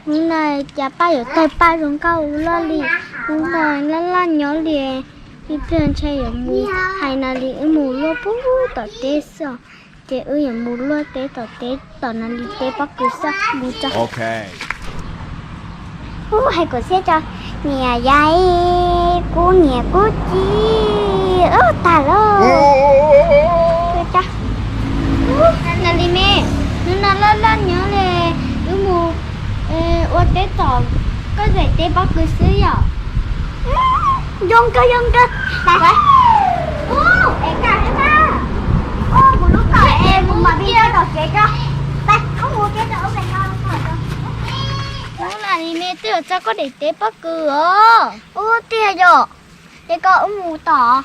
Hnub no cas paj yuav tawg paj zoo nkauj ua luaj li, hnub no laj laj nyob li, ib pliag ntshe yuav mus hais na li wb mus luaj pub tom teb xwb os. Ces wb yuav mus luaj teb tom teb tom na li teb pob kws xwb mus tso. Ub, hais kuv siab tso, niam yai, kuv niam kuv txiv, ub tag lauj. Na li me, hnub no laj laj nyob li, wb mus ua teb tom koj zem teb pob kws xwb yom. Zoo kawg, zoo kawg. Ub, es kaj thiab na. Ub, kuv lub kom es kuv mam li tom tsev tso. Ub, na li me twb yuav tso koj daim teb pob kws os. Ub, tiag yom. Es koj wb mus tom.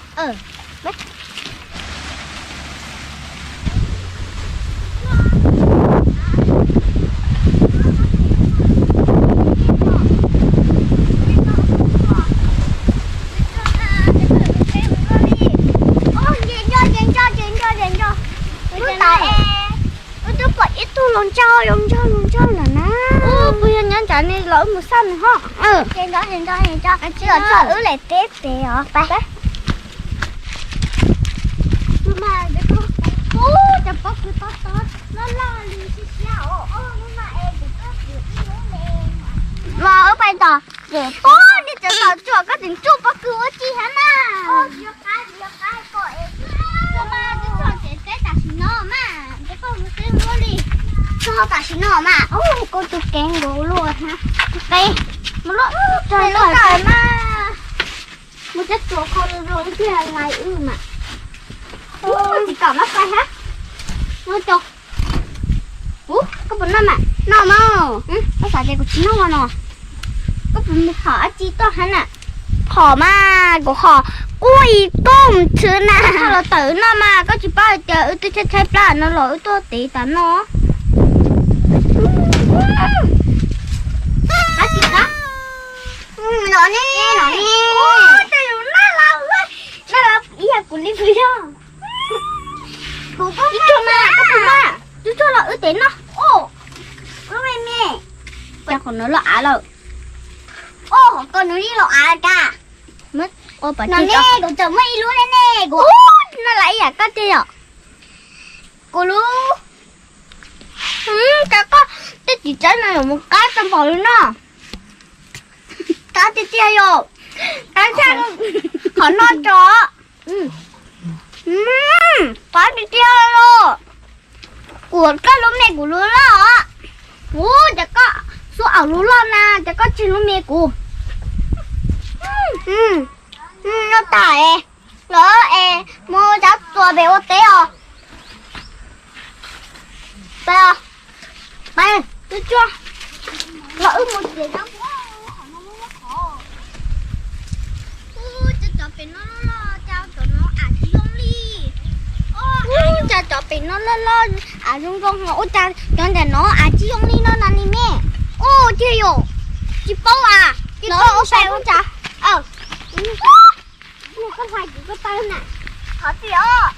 Wb twb pom ib tug los ntsauj, los ntsauj, los ntsauj lawm na. Ub, puas yog nyob nrad ne los wb mus xauj nws ho. Los txog wb lem teb tsev os, pab. Ub, cov pob kws tob tob loj loj li siab siab os. Hnub no es kuv tuaj txog ib lub le. Los wb pais tom tsev. Ub, nej tseem tom tsuam koj tseem tsuj pob kws ua tsi thiab na. Tsis yog qab, tsis yog qab, koj es tsuj mas, tsuj txog tsev teb tam sim no mas, ces koj mus teb luaj li. Txog tam sim no mas, ub, koj tus kev nkaus luaj hab. Qe, mus luaj, txog luaj mas. Mus teb tsuas kho zoo zoo ib pliag lais wb mas. Ub, tsis kam mab fais hab. Ub, koj puas noj mas? Noj mas. Koj xav tias kuv tsis noj no. Koj puas mus hom dab tsi tuaj hab na? Hom mas, kuv hom quaj ib kooj txhwb na. Koj los tawm noj mas, koj tsis paub hais tias wb twb tshaib tshaib plab no los wb tuaj tev tas no. Qab tsis qab. Los ne, los ne. Tej zaum naj laj, naj laj ib yam kuv li puas yog? Kuv koj ib tug mas, koj puas mas? Tsuj tsuag los wb tev noj. Lub me me. Cas qhov no loj av lawm. Ub, koj nws li loj av cas. No ne, kuv tseem muaj ib lub li ne, kuv. Naj laj ib yam koj tiag yom. Kuv lub. Cas koj tej txiv tsawb no yuav mus qab tau npaum li no? Qab tiag tiag yom. Qab tshaj, qhov no tso. Qab tiag tiag los. Kuv koj lub me kuv lub loj. Ub, cas koj xub aum lub loj na, cas koj tseg lub me kuv. Noj tas es, los es mus tsav txuas pem ua teb os. Pais, pais, tsuj tsuag, los wb mus tsev. Ub, cas cov pem no loj loj, cas cov no av tsis zoo li. Ub, cas cov pem no loj loj, av zoo zoo ho, ub, cas cov ntawm no av tsis zoo li no na li me. Ub, tiag yom, tsis paub as, tsis paub ua cas. Koj hais kuv koj taw na, qhov twg os?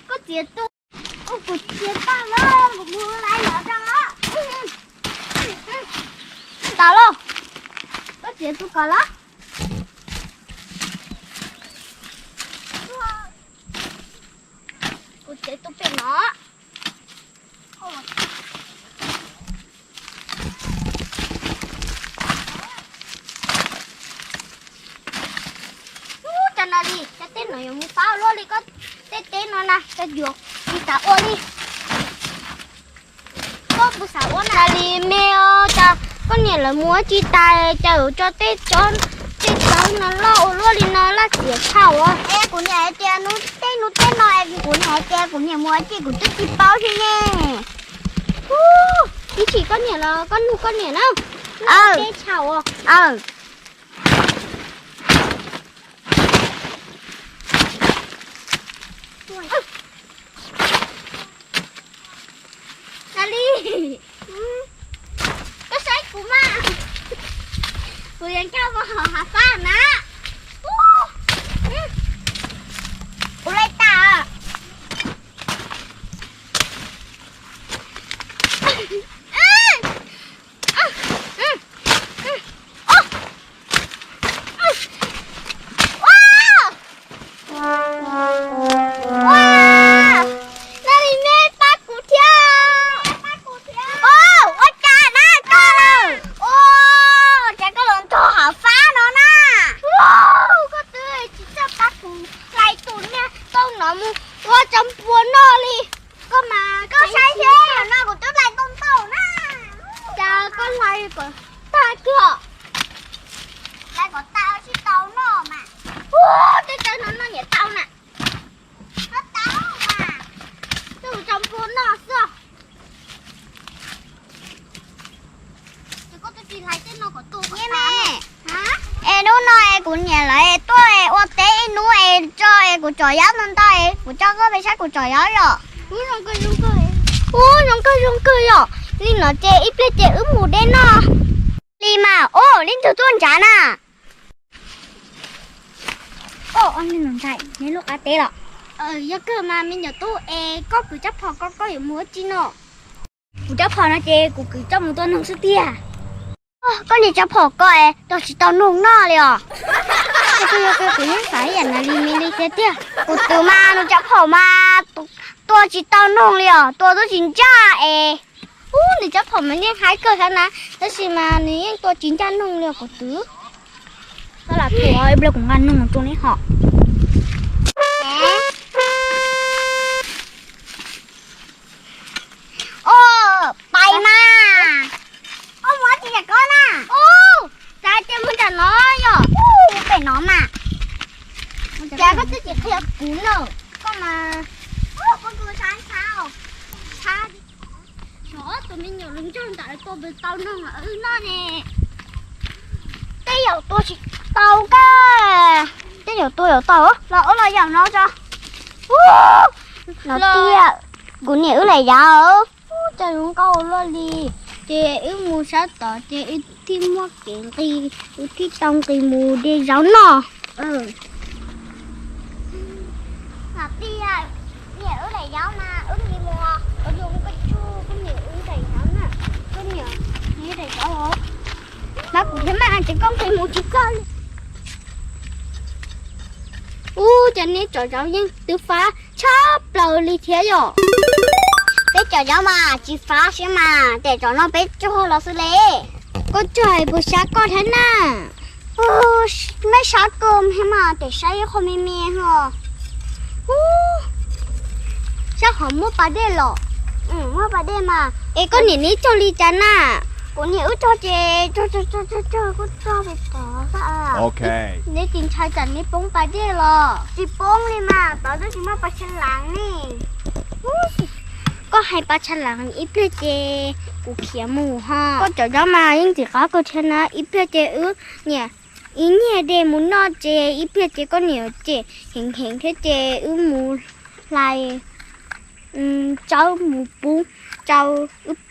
Koj txiav tu. Ub, kuv txiav tag lawm, kuv mus lais lawm rau. Tas los, koj txiav tu kom los. Kuv txiav tu pem no. Ub, cas no li, cas tej no yuav mus fab luaj li koj tej teb no na, cas yuav mus xav ua li. Koj puas xav ua na li me os, cas koj niam lawv mus ua tsis tas, cas yuav tso tej tsob, tej tsob no loj ua luaj li no laj txiav tshaj ua. Es kuv niam hais tias hnub tej hnub tej no es kuv niam hais tias kuv niam mus ua tsis kuv twb tsis paub xwb ne. Ib chim koj niam los koj nug koj niam na. Tej tshaj ua. Nali, koj saib kuv mas, kuv yuav nkag mus hauv hav fab na. Ua li tas. Mus ua tso npua noj li. Koj mas koj saib seb, no kuv twb hlais tau ntau na. Cas koj hlais kom tag kiag. Hlais kom tag sib tau noj mas. Ua tej tawb no noj nyiam tau na. Noj tau mas. Twb ua tso npua noj xwb. Es hnub no es kuv niam lawv es tuaj es ua teb ib hnub es tso es kuv tsom yab ntau ntau es kuv coj koj pem saib kuv tsom yab yom. Ub, zoo kawg zoo kawg yom. Li no ces ib pliag ces wb mus de noj li mas. Ub, leej twg tuaj nrad na? Ub, neb lub qab teb los? Yog kawg mas me nyuam tub, es koj kwv rab phom ko koj yuav mus ua tsi no? Kuv rab phom no ces kuv kwv coj mus tua noog xwb tiag. Koj niam rab phom ko es tua tsis tau noog noj li os. Kuv yeej xav ib yam na li me li thiab tiag. Kuv twv mas nws rab phom mas tua tsis tau noog li os, tua twb tsis ncaj es. Ub, nws rab phom mas yeej haib kawg thiab na, tab sis mas nws yeej tua tsis ncaj noog li os kuv twv. Koj lam tuav ib pliag kuv nqa noog rau neb hom. Ub, pais mas. Ub, mus ua tsi nram ko na? Ub, cas cia mus nram no yom? Ub, pem no mas. Cas koj twb tsis qhia kuv na. Koj mas, ub, koj tus sab sab, sab. Xyov tus me nyuam lub ntsog ntawd tua puas tau noog wb noj ne. Tej zaum tua tsis tau kawg. Tej zaum tua yuav tau los ub los yaum no tso. Ub, no tiag, kuv niam wb lam yav. Ub, cas zoo nkauj ua luaj li. Ces wb mus sab tod ces wb thiaj muaj kev nqis, wb thiaj tau nqis mus de zaub noj. Tiag, niam wb daim zaub mas wb nqis mus, koj niam wb daim zaub na, koj niam wb daim zaub os. Mas kuv thiaj maj ces koj nqis mus tsis txog li. Ub, cas neb tsom zaub yeej twb fab tshaj plaws li thiab yom. Peb tsom zaub mas tsis fab siab mas, tes tsom no peb tsuag los xwb le. Koj tsuag puas sab koj thiab na? Mej sab kawg thiab mas, tes saib ib qho me me ho. Sab qhov muaj pas dej los? Muaj pas dej mas. Es koj niam neb cog li cas na? Kuv niam wb cog ces cog cog cog cog kuj cog pem tod xwb. Neb tsis ntshai tsam neb poob pas dej los? Tsis poob li mas, tod twb tsis muaj pas tsha lav ne. Koj hais pas tsha lav ib pliag ces kuv khiav mus ho. Koj cov zaub mas yeej tsis qab kawg thiab na, ib pliag ces wb niam ib nyiag de mus noj ces ib pliag ces koj niam cem heev heev thiab ces wb mus hlais tsawb mus pub rau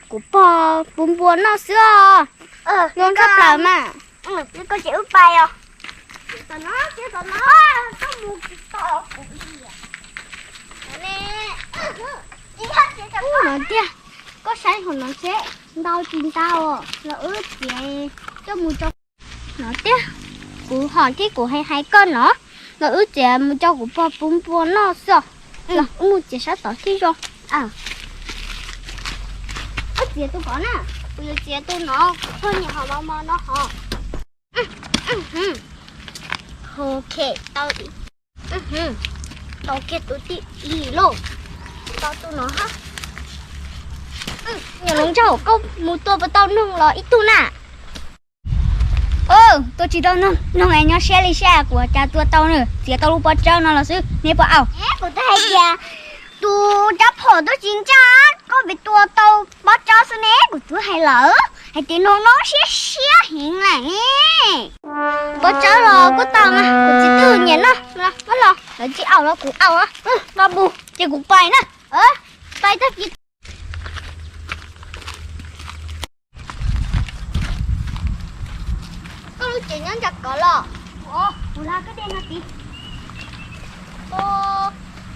kuv pog pub npua noj xwb os. Zoo tshaj plaws mas. Koj ces wb pais os. Ub, no tiag, koj saib hauv no seb ntau tsis ntau los wb txiav coj mus rau no tiag. Kuv hom thiab kuv hais hais koj no, los wb txiav mus rau kuv pog pub npua noj xwb. Los wb mus txiav sab tod thiaj zoo. Wb txiav tus ko na, kuv yuav txiav tus no, kuv pog nyiam hom mos mos no hos. Ok, tau, tau kiag tus tib li lauj. Tau tus no hab. Nyuam lub ntsag, koj mus tua puas tau noog los ib tug na? Tua tsis tau noog, noog es nyob siab li siab, kuv cas tua tau na, txiav tau lub pob tsawb no los xwb, neb puas au? Kuv twb hais tias tus rab phom twb tsis ncaj, koj pheej tua tau pob tsawb xwb ne, kuv twb hais lawm hais tias noog no siab siab heev lawm ne. Pob tsawb los kuj tau mas, kuv txiv twb nyiam noj, muab los lawv tsis au los kuv au, los mus ces kuv pais na, pais tag kis. Koj lub tsev nyob ntawm ko los? Kuv hla koj dej no tid.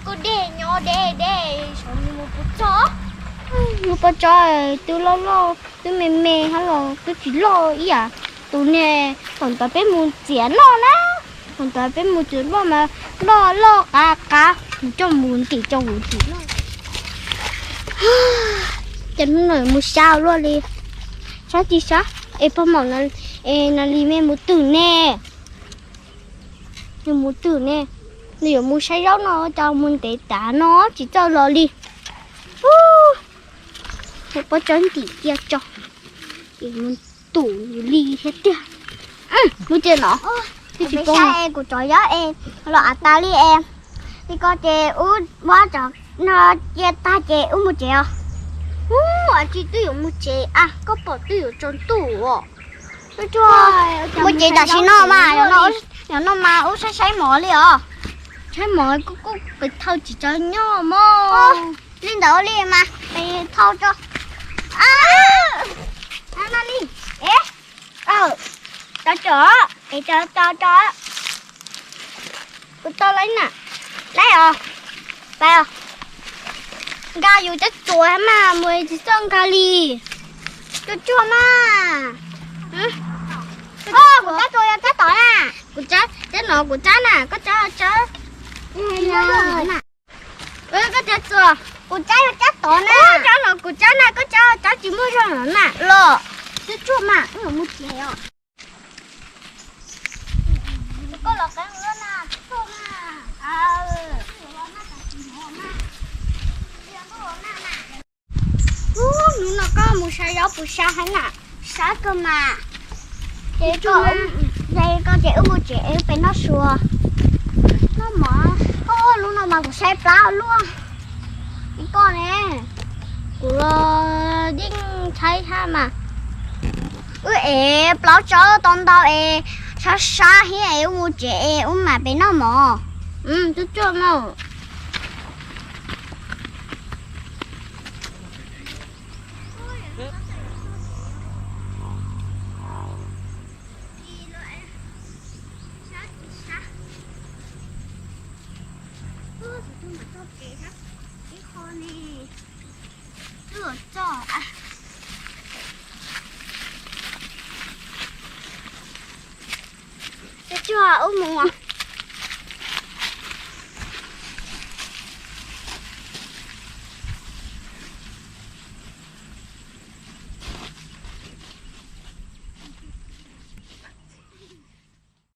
Koj dej nyob deb deb, saum nws mus puas txog? Mus puas txog, twb loj loj twb me me hab los twb tsis loj ib yam. Tus ne, thaum ntawd peb mus txiav noj na, thaum ntawd peb mus txiav noj mas loj loj qav qav, kuv coj mus ntim rau kuv tim noj. Ces hnub no mus sab luaj li, sab tsis sab, es pog maum no, es no li mej mus twg ne? Nws mus twg ne? Nws yuav mus saib zaub no, coj mus ntev tas no tsis txawj los li. Ub, pob tsaub ntim cia tso, mus tum li thiab tiag. Lub tiaj no, kuv tsov yob es los av tas li es, li ko ces ub muab cov no cia tag ces wb mus tsev os. Ub, tsis twb yuav mus tsev a, koj pom twb yuav tsaus ntuj os. Mus tsev tam sim no mas, yog no mas ub saib saib mov li os. Saib mov kuj kuj pes thau tsis tau nyob mog. Li ntawd li mas pes thau tso. No li, tso tso, es tso tso tso. Kuv tau lawm na. Lawm os. Pais os. Nkag yus cov txuas mas mus tsis txawj nkag li. Tsuag tsuag mas. Kuv cab txuas yog cab tod na. Kuv cab, cab no kuv cab na, koj cab cab. Koj cab txuas. Kuv cab yog cab tod na. Cab no kuv cab na, koj cab cab tsis muaj zog no na. Los. Tsuag tsuag mas wb mus tsev os. Koj los qeeb na, tsuag tsuag mas. Hnub no koj mus saib zaub puas sab heev na? Sab kawg mas. Ces koj, ces wb mus tsev wb pem noj su. Noj mov. Hnub no mas kuv saib plaub luaj. Koj ne? Kuv los yeej saib hab mas. Wb ev plaub tsob tau ntau es sab sab thiab es wb mus tsev es wb mam pem noj mov. Tsuag tsuag mas. Tsuag tsuag wb mus.